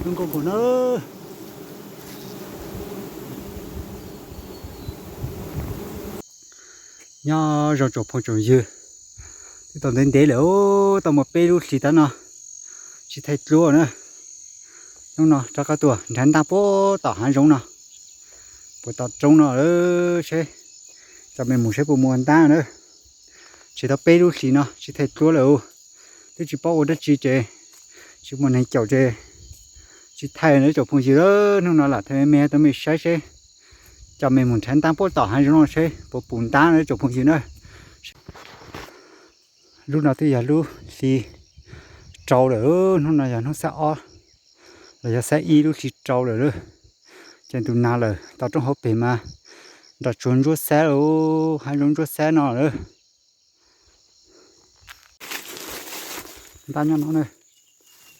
Zoo nkauj npaum na. Nyob zoo tsoom phooj tsoom ywg, twb tau ntev ntev lawm, tau muaj peb lub hlis tab no tsis thaij duab na. Hnub no rov qab tuaj nrhav ntab puag tom hav zoov no, puag tom roob no seb, coj mej mus seb puas muaj ntab na. Tsis tau peb lub hlis no tsis thaij duab lawm, twb tsis paub ua dab tsi ces tsis muaj neeg caum ces tsis thaij na tsoom phooj ywg. Hnub no lam thaij me me rau mej saib seb, coj mej mus nrhav ntab puag tom hav zoov no seb puas pum ntab na tsoom phooj ywg na. Lub no twb yog lub hli rau lawm, hnub no yog hnub xab ob los yog xab ib lub hli rau lawm lauj. Ces ntu nag lawm tau roob hauv pes mas nroj tsuag ntsuab xab lauj, hav zoov ntsuab xab no lawm. Ntab nyob no na,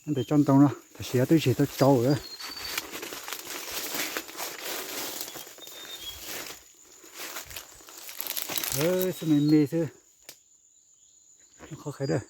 nyob ntawm tsob ntoo no, tam sim no twb zig tau tsau lawm. Xwb me me xwb. Qhov qhia.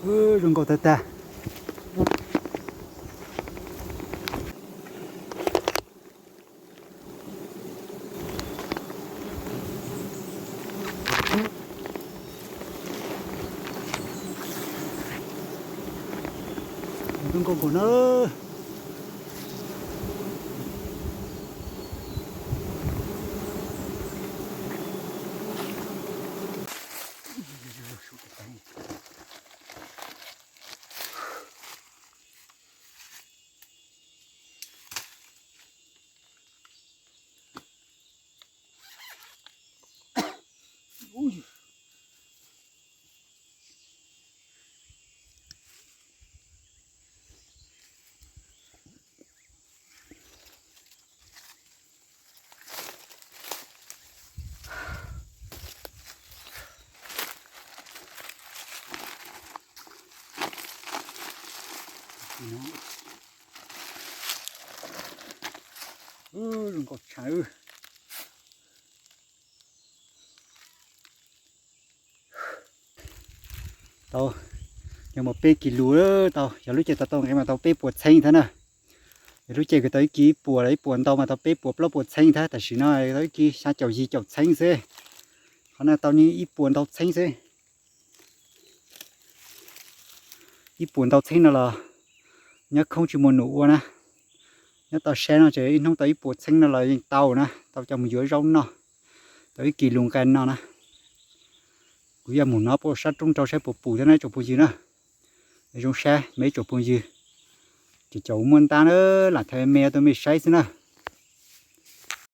Zoo nkauj tag tag. Zoo nkauj npaum na. Zoo nkauj tshaj. Tau, yog muaj peb kis lus tau, yog lub caij tau tau nqe mas tau peb puas txheeb thiab na. Yog lub caij kws tau ib kis ib puas los ib puas ntau mas tau peb puas plaub puas txheeb thiab, tam sim no tau ib kis xya caum yim caum txheeb xwb. Qhov no tau ib puas ntau txheeb xwb. Ib puas ntau txheeb no los nyob khoob tsis muaj num ua na. Nyob toj siab no ces ib hnub tau ib puas txheeb no los yeej tau na, tau coj mus yuav zaub noj, tau ib kis lus nqe no na. Kuv yuav mus nov puag sab roob rau saib puas pum thiab na tsoom phooj ywg na. Zoo sab me tsoom phooj ywg, ces caum muaj ntab na, lam thaij me me rau mej saib xwb na.